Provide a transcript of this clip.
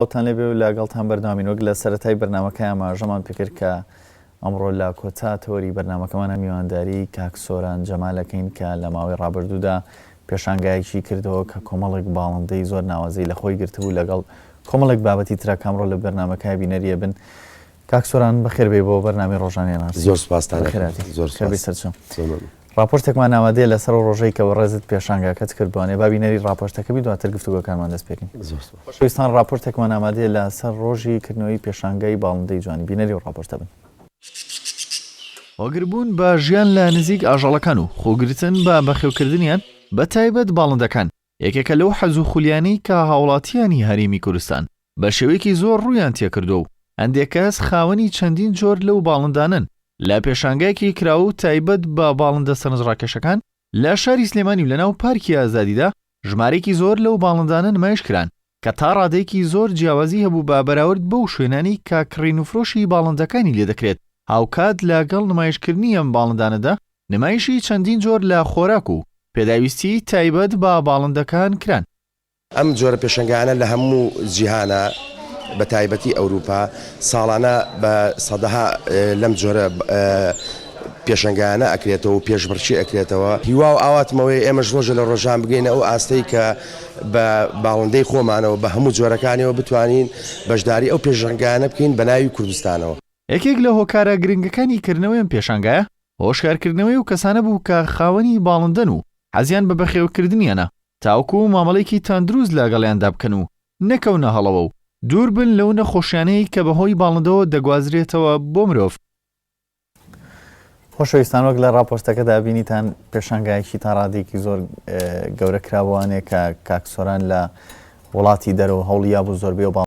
سڵاوتان لێبێ و لەگەڵتان بەردەوامین وەک لە سەرەتای بەرنامەکە ئاماژەمان پێکرد کە ئەمڕۆ لە کۆتا تەوەری بەرنامەکەمانە میوانداری کاک سۆران جەمال ئەکەین کە لە ماوەی ڕابردوودا پێشانگایەکی کردەوە کە کۆمەڵێک باڵندەی زۆر ناوازەی لە خۆی گرتبوو لەگەڵ کۆمەڵێک بابەتی ترا کە ئەمڕۆ لە بەرنامەکە بینەریە بن کاک سۆران بەخێر بێی بۆ بەرنامەی ڕۆژانەی ڕاستی. زۆر سوپاستان بەخێر ئەکەم. هاتی. زۆر خێر بێی سوپاس. سەرچاو. زۆر مەمنون. ڕاپۆرتێکمان ئامادەیە لەسەر ئەو ڕۆژەی کە بەڕێزت پێشانگاکەت کرد بۆ ئەنێ با بینەری ڕاپۆرتەکە بی دواتر گفتوگۆکانمان دەست پێکەین. زۆر سوپاس. خۆشەویستان ڕاپۆرتێکمان ئامادەیە لەسەر ڕۆژی کردنەوەی پێشانگای باڵندەی جوانی بینەری ئەو ڕاپۆرتە بن. هۆگربوون بە ژیان لە نزیک ئاژەڵەکان و خۆگرتن بە بەخێوکردنیان بە تایبەت باڵندەکان یەکێکە لەو حەز و خولیانەی کە هاوڵاتیانی هەرێمی کوردستان بە شێوەیەکی زۆر ڕوویان تێکردووە و هەندێک کەس خاوەنی چەندین جۆر لەو باڵندانەن لە پێشانگایەکی کراوە و تایبەت بە باڵندە سەرنجڕاکێشەکان لە شاری سلێمانی و لەناو پارکی ئازادیدا ژمارەیەکی زۆر لەو باڵندانە نمایش کران کە تا ڕادەیەکی زۆر جیاوازی هەبوو بە بەراورد بەو شوێنانەی کە کڕین و فرۆشی باڵندەکانی لێدەکرێت هاوکات لەگەڵ نمایشکردنی ئەم باڵندانەدا نمایشی چەندین جۆر لە خۆراک و پێداویستیی تایبەت بە باڵندەکان کران. ئەم جۆرە پێشەنگایانە لە هەموو جیهانا بە تایبەتی ئەوروپا ساڵانە بە سەدەها لەم جۆرە پێشەنگایانە ئەکرێتەوە و پێشبڕکێ ئەکرێتەوە. هیوا و ئاواتم ئەوەیە ئێمەش ڕۆژێ لە ڕۆژان بگەینە ئەو ئاستەی کە بە باڵندەی خۆمانەوە بە هەموو جۆرەکانیەوە بتوانین بەشداری ئەو پێشەنگایانە بکەین بە ناوی کوردستانەوە. یەکێک لە هۆکارە گرنگەکانی کردنەوەی ئەم پێشانگایە، هۆشیارکردنەوەی ئەو کەسانە بوو کە خاوەنی باڵندەن و حەزیان بە بەخێوکردنیانە، تاوەکو مامەڵەیەکی تەندروست لەگەڵیاندا بکەن و نەکەونە هەڵەوە و دوور بن لەو نەخۆشیانەی کە بەهۆی باڵندەوە دەگوازرێتەوە بۆ مرۆڤ. خۆشەویستان وەک لە ڕاپۆرتەکەدا بینیتان پێشانگایەکی تا ڕادەیەکی زۆر گەورە کرابووانێ کە کاک سۆران لە وڵاتی دەرەوە هەوڵی یابوو زۆربەی ئەو باڵ.